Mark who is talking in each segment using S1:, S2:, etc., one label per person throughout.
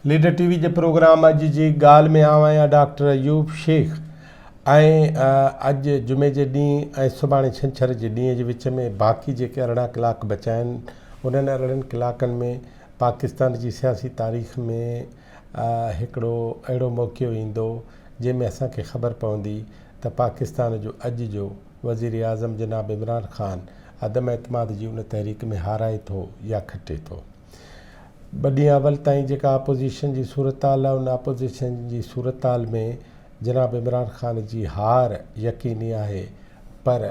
S1: Leader ٽي V جي programme اڄ جي ڳالهه ۾ آئون آهيان ڊاڪٽر ايوب شيخ ۽ اڄ جمعي جي ڏينهن ۽ سڀاڻي ڇنڇر جي ڏينهن جي وچ ۾ باقي جيڪي 18 ڪلاڪ بچا آهن انهن 18 ڪلاڪن ۾ پاڪستان جي سياسي تاريخ ۾ هڪڙو اهڙو موقعو ايندو جنهن ۾ اسان کي خبر پوندي ته پاڪستان جو اڄ جو وزيراعظم جناب عمران خان عدم اعتماد جي ان تحريڪ ۾ هارائي ٿو يا کٽي ٿو. ٻه ڏينهن اول تائين جيڪا اپوزيشن جي صورتحال آهي ان اپوزيشن جي صورتحال ۾ جناب عمران خان جي هار يقيني آهي پر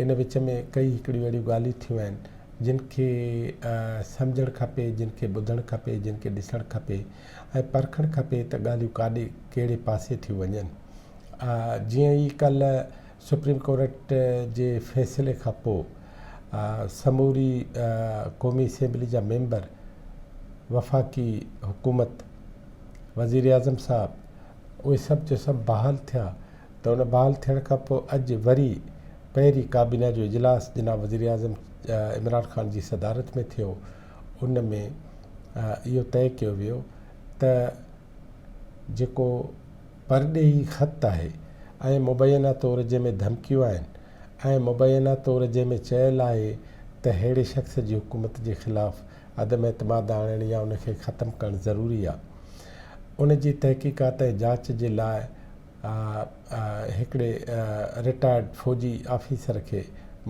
S1: ان وچ ۾ ڪئي هڪڙيون اهڙيون ڳالهيون ٿيون آهن جن کي سمجهڻ کپي جن کي ٻڌڻ کپي جن کي ڏسڻ کپي ۽ پرکڻ کپي ته ڳالهيون ڪاڏي ڪهڙي پاسي ٿيون وڃن جيئن ئي ڪلهه سپريم ڪورٽ جي فيصلي کان پوء سموري قومي اسيمبلي جا ميمبر، وفاقي حڪومت، وزيراعظم صاحب اهي سڀ جو سڀ بحال ٿيا ته ان بحال ٿيڻ کان پوء اڄ وري پهرين ڪابينا جو اجلاس جناب وزيراعظم عمران خان جي صدارت ۾ ٿيو ان ۾ اهو طئي ڪيو ويو ته جيڪو پرڏيهي خط آهي ۽ مبينا طور جنهن ۾ ڌمڪيون آهن ۽ مبينا طور جنهن ۾ چيل آهي ته ههڙي شخص جي حڪومت جي خلاف عدم اعتماد آڻڻ يا ان کي ختم ڪرڻ ضروري آهي ان جي تحقيقات ۽ جاچ جي لاء هڪڙي رٽائرڊ فوجي آفيسر کي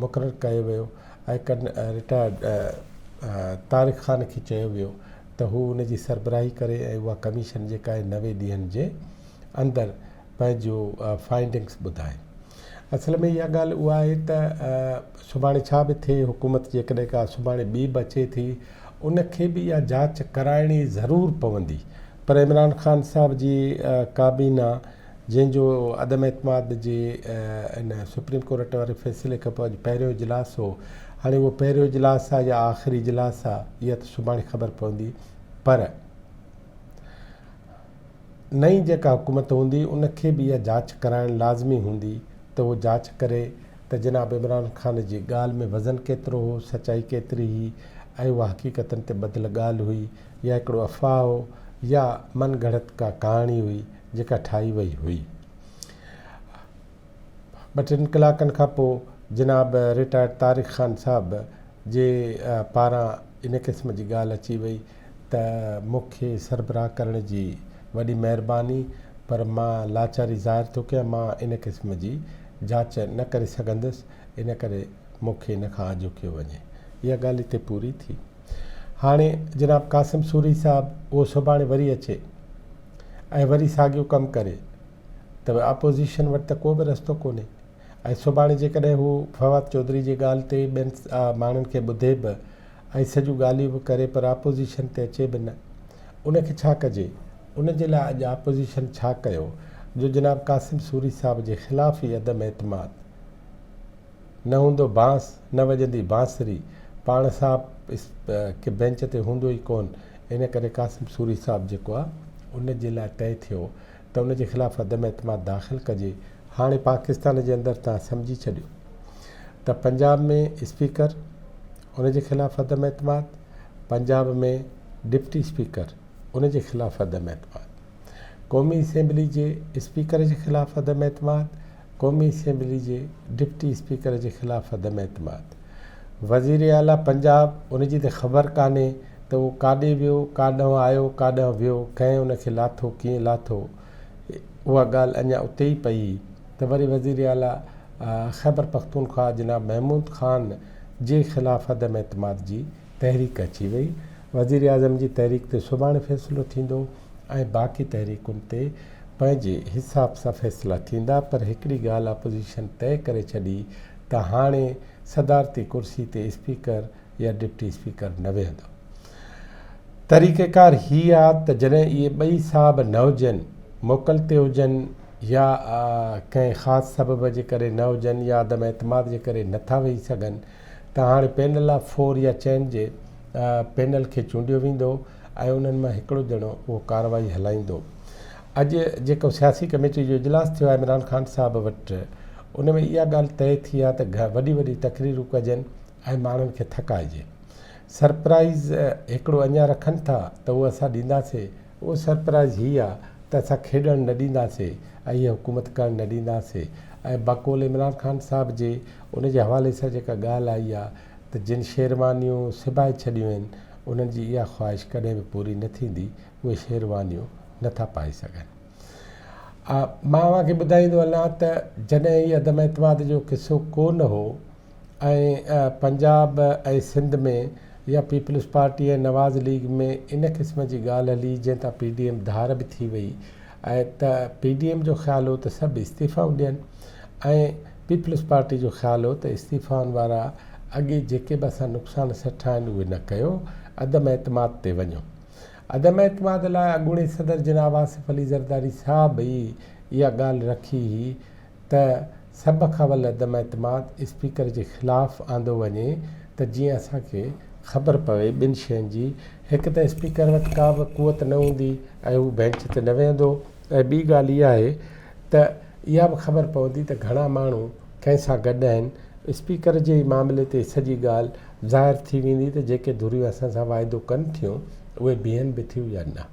S1: مقرر ڪيو ويو ۽ رٽائرڊ طارق خان کي چيو ويو ته هو ان جي سربراهي ڪري ۽ اها ڪميشن جيڪا آهي 90 ڏينهن جي اندر پنهنجو فائنڊنگس ٻڌائي. اصل ۾ اها ڳالهه اها آهي ته سڀاڻي ڇا به ٿئي حڪومت جيڪڏهن ڪا سڀاڻي ٻي به اچي ٿي ان کي به اها جاچ ڪرائڻي ضرور پوندي پر عمران خان صاحب جي ڪابينا جنهن جو عدم اعتماد جي ان سپريم ڪورٽ واري فيصلي کان پوء اڄ پهريون اجلاس هو هاڻي اهو پهريون اجلاس آهي يا آخري اجلاس آهي اها ته سڀاڻي خبر پوندي پر نئين جيڪا حڪومت هوندي ان کي به اها جاچ ڪرائڻ لازمي هوندي ته اهو جاچ ڪري ته جناب عمران خان جي ڳالهه ۾ وزن ڪيترو هو، سچائي ڪيتري هئي ۽ اها حقيقتن تي ٻڌل ڳالهه هئي يا هڪڙو افواهه هو يا من گهڙت ڪا ڪهاڻي هئي جيڪا ٺاهي وئي هئي. ٻه ٽن ڪلاڪن کان پوء جناب رٽائرڊ طارق خان صاحب جي پاران ان قسم جي ڳالهه اچي وئي ته مون کي سربراهه ڪرڻ جي وڏي مهرباني پر مان لاچاري ظاهر ٿو ڪيان مان ان قسم جي جاچ نه ڪري سگهندس ان ڪري مون کي ان کان آجو ڪيو وڃي. اها ڳالهه هتي پوري ٿي. هاڻي جناب قاسم سوري صاحب اهو سڀاڻي وري اچي ۽ وري ساڳيو ڪم ڪري ته اپوزيشن وٽ ته ڪو به رستو ڪونهي ۽ سڀاڻي جيڪڏهن هو فواد چوڌري جي ڳالهه تي ٻين ماڻهن کي ٻڌي به ۽ سڄيون ڳالهيون به ڪري پر اپوزيشن تي اچي به نه ان کي ڇا ڪجي؟ ان جي لاء اڄ اپوزيشن ڇا ڪيو جو جناب قاسم سوري صاحب جي خلاف ئي عدم اعتماد نه هوندو بانس نه وڄندي بانسري پاڻ صاحب ڪي بينچ تي هوندو ئي ڪون ان ڪري قاسم سوري صاحب جيڪو آ ان جي لاء طئي ٿيو ته ان جي خلاف عدم اعتماد داخل ڪجي هاڻي پاڪستان جي اندر توهان سمجهي ڇڏيو ته پنجاب ۾ اسپيڪر ان جي خلاف عدم اعتماد، پنجاب ۾ ڊپٽي اسپيڪر ان جي خلاف عدم اعتماد، قومي اسيمبلي جي اسپيڪر جي خلاف عدم اعتماد، قومي اسيمبلي جي ڊپٽي اسپيڪر جي خلاف عدم اعتماد، وزير اعليٰ پنجاب ان جي ته خبر ڪانهي ته اهو ڪاڏي ويو، ڪاڏانهن آيو، ڪاڏانهن ويو، ڪنهن ان کي لاٿو، ڪيئن لاٿو، اها ڳالهه اڃا اتي ئي پئي ته وري وزير اعليٰ خيبر پختونخواهه جناب محمود خان جي خلاف عدم اعتماد جي تحريڪ اچي وئي، وزيراعظم جي تحريڪ تي سڀاڻي فيصلو ٿيندو ۽ باقي تحريڪن تي پنهنجي حساب سان فيصلا ٿيندا پر هڪڙي ڳالهه اپوزيشن طئي ڪري ڇڏي ته هاڻي صدارتي ڪرسي تي اسپيڪر يا ڊپٽي اسپيڪر نه ويهندو. طريقيڪار هي آ ته جڏهن اهي ٻئي صاحب نه هجن، موڪل تي هجن يا ڪنهن خاص سبب جي ڪري نه هجن يا عدم اعتماد جي ڪري نه ٿا ويهي سگهن ته هاڻي پينل آف فور يا چئن جي پينل کي چونڊيو ويندو ۽ انهن مان هڪڙو ڄڻو اهو ڪارروائي هلائيندو. اڄ جيڪو سياسي ڪميٽي جو اجلاس ٿيو آهي عمران خان صاحب وٽ ان ۾ اها ڳالهه طئي ٿي آهي ته وڏي وڏي تقريرون ڪجن ۽ ماڻهن کي ٿڪائجي. سرپرائيز هڪڙو اڃا رکن ٿا ته اهو اسان ڏينداسين. اهو سرپرائز هي آ ته اسان کيڏڻ نه ڏينداسي ۽ هيء حڪومت ڪرڻ نه ڏينداسي ۽ بقول عمران خان صاحب جي ان جي حوالي سان جيڪا ڳالهه آئي آ ته جن شيروانيون سبائي ڇڏيون آهن انهن جي اها خواهش ڪڏهن به پوري نه ٿيندي اهي شيروانيون نه ٿا پائي سگهن. مان اوهان کي ٻڌائيندو هلان ته جڏهن هي عدم اعتماد جو قصو ڪو نه هو ۽ پنجاب ۽ سنڌ ۾ يا پيپلز پارٽي ۽ نواز ليگ ۾ ان قسم جي ڳالهه هلي جنهن تان پي ڊي ايم ڌار به ٿي وئي ۽ ته پي ڊي ايم جو خيال هو ته سڀ استعيفائون ڏين ۽ پيپلز پارٽي جو خيال هو ته استعيفائن وارا اڳي جيڪي به اسان نقصان سٺا آهن اهي نه ڪيو عدم اعتماد تي وڃو. عدم اعتماد لاء اڳوڻي صدر جناب آصف علي زرداري صاحب ئي اها ڳالهه رکي هئي ته سڀ کان اول عدم اعتماد اسپيڪر جي خلاف آندو وڃي ته جيئن اسان کي خبر پوي ٻن شين جي هڪ ته اسپيڪر وٽ ڪا به قوت نه هوندي ۽ هو بينچ تي نه ويهندو ۽ ٻي ڳالهه اها آهي ته اها به خبر پوندي ته گهڻا ماڻهو ڪنهن سان گڏ آهن، اسپيڪر جي ئي معاملي تي سڄي ڳالهه ظاهر ٿي ويندي ته جيڪي ڌريون اسان سان واعدو ڪن ٿيون اهي بيهن به ٿيون يا نه.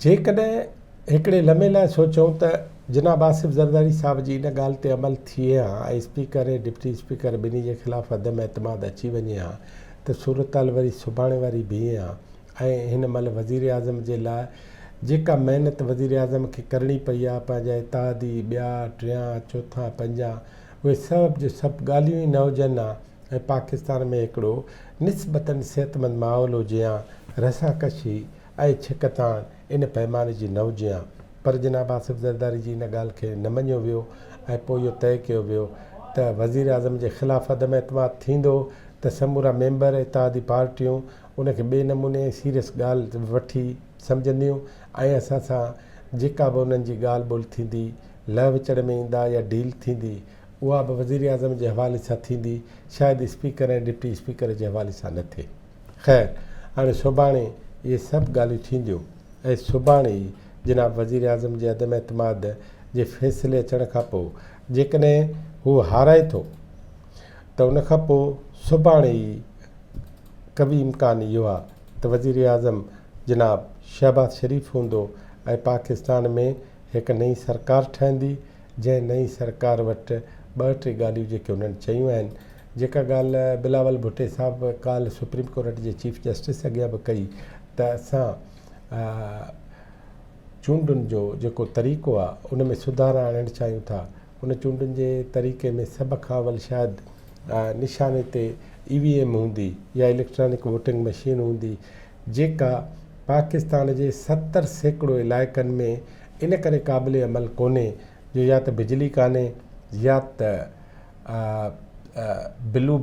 S1: جيڪڏهن هڪڙي لمحي لاء سوچون ته جناب آصف زرداري صاحب جي ان ڳالهه تي عمل ٿئي ها ۽ اسپيڪر ۽ ڊپٽي اسپيڪر ٻنهي جي خلاف عدم اعتماد اچي وڃي ها ته صورتحال وري سڀاڻي واري بيهي ها ۽ هن مهل وزيراعظم جي لاء جيڪا محنت وزيراعظم کي ڪرڻي پئي آهي پنهنجا اتحادي ٻيا ٽيان چوٿان پنجان اهي سڀ جو سڀ ڳالهيون ئي نه هجن ها ۽ پاڪستان ۾ هڪڙو نسبتاً صحتمند ماحول هجي ها رساڪشي ۽ ڇڪتاڻ ان پئماني جي نه هجي ها پر جناب آصف زرداري جي ان ڳالهه کي نه مڃيو ويو ۽ پوء اهو طئي ڪيو ويو ته وزيراعظم جي خلاف عدم اعتماد ٿيندو ته سمورا ميمبر اتحادي پارٽيون ان کي ٻئي نموني ۽ سيريس ڳالهه وٺي سمجهنديون ۽ اسان سان جيڪا به انهن جي ڳالهه ٻولهه ٿيندي، لهه وچڙ ۾ ايندا يا ڊيل ٿيندي، اها به وزيراعظم جي حوالي سان ٿيندي، شايد اسپيڪر ۽ ڊپٽي اسپيڪر جي حوالي سان نه ٿئي. خير هاڻي سڀاڻي اهي سڀ ڳالهيون ٿينديون ۽ سڀاڻي ئي جناب وزيراعظم جي عدم اعتماد جي فيصلي اچڻ کانپوء جيڪڏهن هو هارائي ٿو ته ان کانپوء سڀاڻي ئي قوي امڪان اهو آ ته وزيراعظم جناب شهباز شريف هوندو ۽ پاڪستان ۾ هڪ نئين سرڪار ٺهندي جنهن نئين سرڪار وٽ ٻه ٽي ڳالهيون جيڪي انهن چيون آهن جيڪا ڳالهه بلاول ڀٽي صاحب ڪالهه سپريم ڪورٽ جي چيف جسٽس اڳيان به ڪئي ته اسان چونڊن جو جيڪو طريقو آ ان ۾ سڌارا آڻڻ چاهيون ٿا ان چونڊن جي طريقي ۾ سڀ کان اول شايد نشاني تي اي وي ايم هوندي يا اليڪٽرانڪ ووٽنگ مشين هوندي جيڪا پاڪستان جي 70% علائقن ۾ ان ڪري قابل عمل ڪونهي جو يا ته بجلي ڪانهي يا ته بلو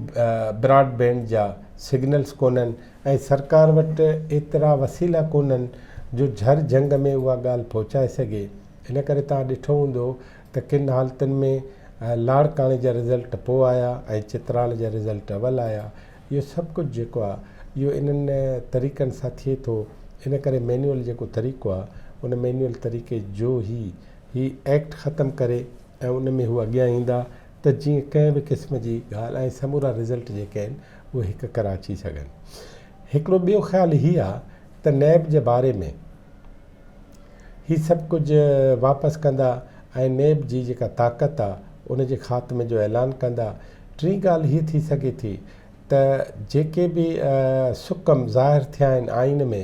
S1: براڊ بينڊ جا سگنلز ڪونهن ۽ سرڪار وٽ ايترا وسيلا ڪونهن جو جھر جھنگ ۾ اها ڳالهه پهچائي سگهي ان ڪري توهان ڏٺو هوندو ته ڪن حالتن ۾ لاڙڪاڻي جا رزلٽ پوء آيا ۽ چترال جا رزلٽ اول آيا. اهو سڀ ڪجهه جيڪو آهي اهو انهن طريقن سان ٿئي ٿو. ان ڪري مينوئل جيڪو طريقو آهي ان مينوئل طريقي جو ئي هي ايڪٽ ختم ڪري ۽ ان ۾ هو اڳيان ايندا ته جيئن ڪنهن به قسم جي ڳالهه ۽ سمورا رزلٽ جيڪي آهن اهي هڪ ڪرا اچي سگهن. هڪڙو ٻيو خيال هي آهي ته نيب جي باري ۾ هي سڀ ڪجهه واپس ڪندا ۽ نيب جي جيڪا طاقت آ ان جي خاتمي جو اعلان ڪندا. ٽين ڳالهه هيء ٿي سگهي ٿي ته جيڪي به سقم ظاهر ٿيا آهن آئين ۾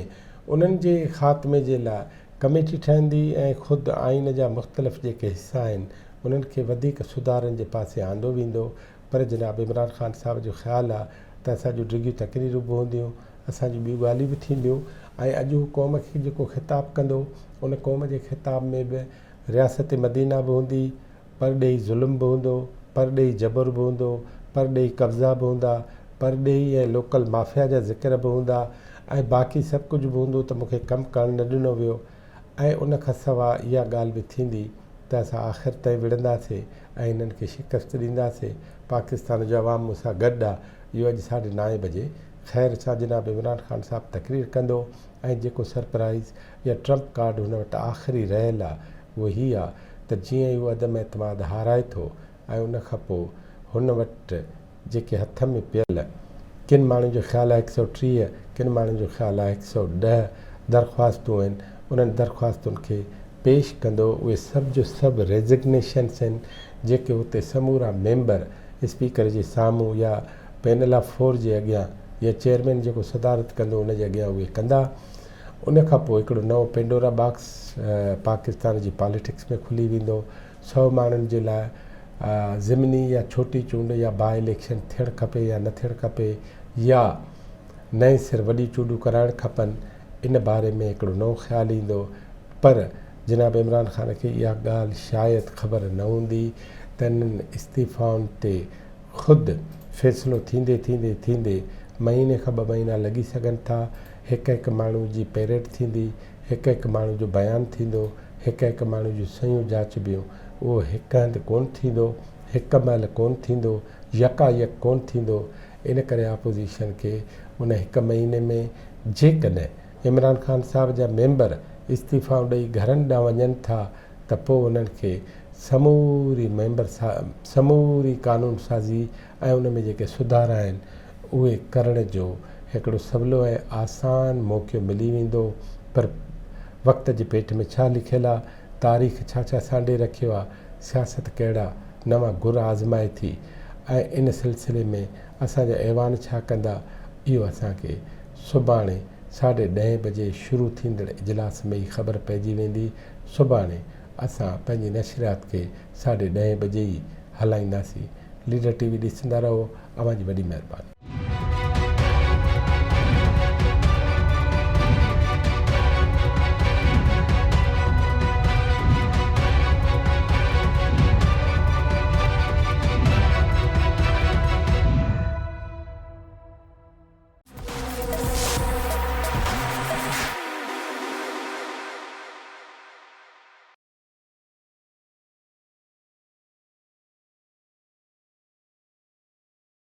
S1: انهن جي خاتمي جي لاء ڪميٽي ٺهندي ۽ خود آئين جا مختلف جيڪي حصا آهن انهن کي وڌيڪ سڌارن جي پاسي آندو ويندو پر جناب عمران خان صاحب جو خيال آ ته اسان جون ڊگهيون تقريرون به هونديون، اسان جون ٻيون ڳالهيون به ٿينديون ۽ اڄ هو قوم کي جيڪو خطاب ڪندو ان قوم جي خطاب ۾ به رياست مدينه به هوندي، پرڏيهي ظلم به هوندو، پرڏيهي جبر به هوندو، پرڏيهي قبضا به هوندا، پرڏيهي ۽ لوڪل مافيا جا ذڪر به هوندا ۽ باقي سڀ ڪجهه به هوندو ته مون کي ڪم ڪرڻ نه ڏنو ويو ۽ ان کان سواء اها ڳالهه به ٿيندي ته اسان آخر تائين وڙهنداسي ۽ هنن کي شڪست ڏينداسي، پاڪستان جو عوام مون سان گڏ آ، اهو اڄ ساڍي نائين بجي خير سان جناب عمران خان صاحب تقرير ڪندو ۽ جيڪو سرپرائيز يا ٽرمپ ڪارڊ هن وٽ آخري رهيل آ اهو هي آ ته جيئن ئي هو عدم اعتماد هارائي ٿو ۽ ان کان پوء هن وٽ جيڪي هٿ ۾ پيل. ڪن ماڻهن جو خيال آهي هڪ سئو 30، ڪن ماڻهن جو خيال آهي هڪ سئو 10 درخواستون آهن، انهن درخواستن کي پيش ڪندو، اهي سڀ جو سڀ ريزگنيشنس آهن، جيڪي اتي سمورا ميمبر اسپيڪر جي سامهون يا پينل آف فور جي اڳيان يا چيئرمين جيڪو صدارت ڪندو ان جي اڳيان اهي ڪندا. ان کان پوء هڪڙو نئون پينڊورا باڪس پاڪستان جي پاليٽڪس ۾ کلي ويندو. سئو ماڻهن جي لاء ضمني يا ڇوٽي چونڊ يا باء اليڪشن ٿيڻ کپي يا نه ٿيڻ کپي يا نئين سر وڏي چونڊون ڪرائڻ کپن ان باري ۾ هڪڙو نئون خيال ايندو پر جناب عمران خان کي اها ڳالهه شايد خبر نه هوندي ته انهن استعيفائن تي خود فيصلو ٿيندي ٿيندي ٿيندي مهيني کان ٻه مهينا لڳي سگهن ٿا. هڪ هڪ ماڻهو جي پيريڊ ٿيندي، هڪ هڪ ماڻهو جو بيان ٿيندو، هڪ هڪ ماڻهو جون صحيحون جاچبيون. اهو هڪ هنڌ ڪونه ٿيندو، هڪ مهل ڪونه ٿيندو، يڪا يڪ ڪونه ٿيندو. ان ڪري آپوزيشن کي ان هڪ مهيني ۾ جيڪڏهن عمران خان صاحب جا ميمبر استعيفائون ڏئي گهرن ڏانهن وڃن ٿا ته پوء انهن کي سموري ميمبر سموري قانون سازي ۽ ان ۾ جيڪي سڌارا آهن اهي ڪرڻ جو هڪڙو سولو ۽ آسان موقعو ملي ويندو پر وقت جي پيٽ ۾ ڇا لکيل آ، تاريخ ڇا ڇا سانڍي رکيو آ، سياست ڪهڙا نوان گر آزمائي ٿي ۽ ان سلسلي ۾ اسان جا ايوان ڇا ڪندا اهو اسان کي سڀاڻي ساڍي ڏهين بجي شروع ٿيندڙ اجلاس ۾ ئي خبر پئجي ويندي. سڀاڻي اسان پنهنجي نشريات کي ساڍي ڏهين بجي ئي هلائينداسين. ليڊر ٽي وي ڏسندا رهو. اوهان جي وڏي مهرباني.